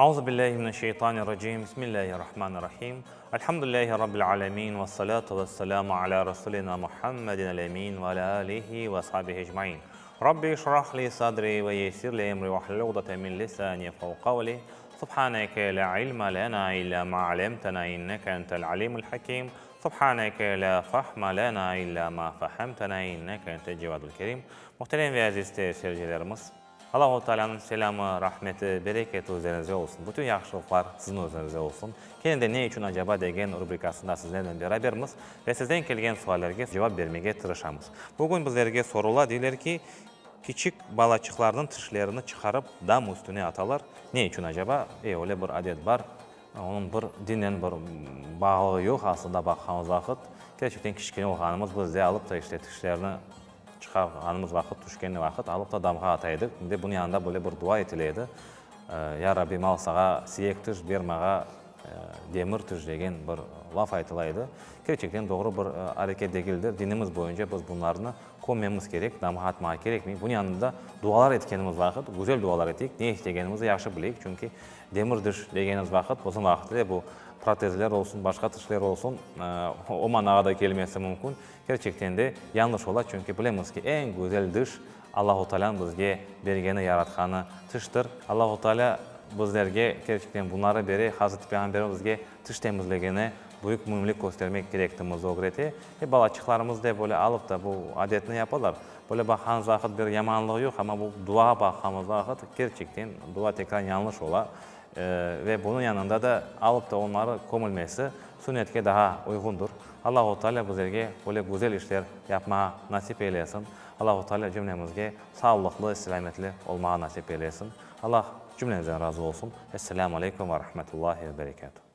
Auzu billahi mineşşeytanirracim. Bismillahirrahmanirrahim. Elhamdülillahi Rabbil alemin. Vessalatu vesselamu ala Rasulina Muhammedin el-emin ve ala alihi ve ashabihi ecmain. Rabbi işrah li sadri ve yessir li emri vahlul uqdeten min lisani yefqahu qavli. Subhaneke la ilme lena illa ma alemtena inneke entel alimul hakim. Subhaneke la fahme lena illa ma fahemtena inneke entel cevadul kerim. Muhterem ve aziz seyircilerimiz! Allahu Taalânıñ selâmı, rahmeti, bereketi üzeriñizde olsun. Bütün yahşılıqlar siziñ üzeriñizde olsun. Kene de Ne içün acaba degen rubrikasında sizlernen berabermiz ve sizden kelgen suallerge cevap bermege tırışamız. Bugün bizlerge sorula, deyler ki, kiçik balaçıqlarnıñ tişlerini çıqarıp dam üstüne atalar. Ne içün acaba? E, öyle bir adet bar. Onıñ bir dinnen bir bağlığı yoq aslında baqqanımız vaqıt. Kerçekten kiçkene olğanımız biz de alıp da işte tişlerni Çıqarğanımız vaqıt, tüşken vaqıt alıp da damğa ata edik. Bir de bunıñ yanında böyle bir dua etile edi, Ya Rabbim, al sağa siyek tiş, ber mağa demir tiş degen bir laf aytıla edi. Kerçekten doğru bir areket degildir. Dinimiz boyunca biz bunlarnı kömmemiz kerek, damğa atmağa kerekmey. Bunıñ yanında dualar etkenimiz vaqıt, güzel dualar eteyik, ne istegenimizni yahşı bileyik, çünki demir diş degenimiz vaqıt, bizim vaqıtte bu protezler olsun, başqa tişler olsun, o manağa da kelmesi mümkün. Kerçekten de, yañlış ola, çünki bilemiz ki, eñ güzel dış, Allahu Taalânıñ bizge bergeni, yaratqanı tıştır. Allahu Taalâ bizlerge kerçekten bunları bere, Hazreti Peyğamberimiz bizge tış temizligine büyük müimlik köstermek kerektigimizni ögrete. E, balaçıqlarımız da böyle alıp da bu adetni yapalar. Böyle baqqanımız vaqıt bir yamanlığı yoq, amma bu duağa baqqanımız vaqıt, kerçekten dua tekrar yañlış ola. Ve bunıñ yanında da alıp da onları kömülmesi sünnetke daha uyğundır. Allahu Teala bizlerge böyle güzel işler yapmağa nasip eylesin. Allahu Teala cümlemizge sağlıqlı, selâmetli olmağa nasip eylesin. Allah cümlemizden razı olsun. Esselamu aleykum ve rahmetullahi ve berekâtuh.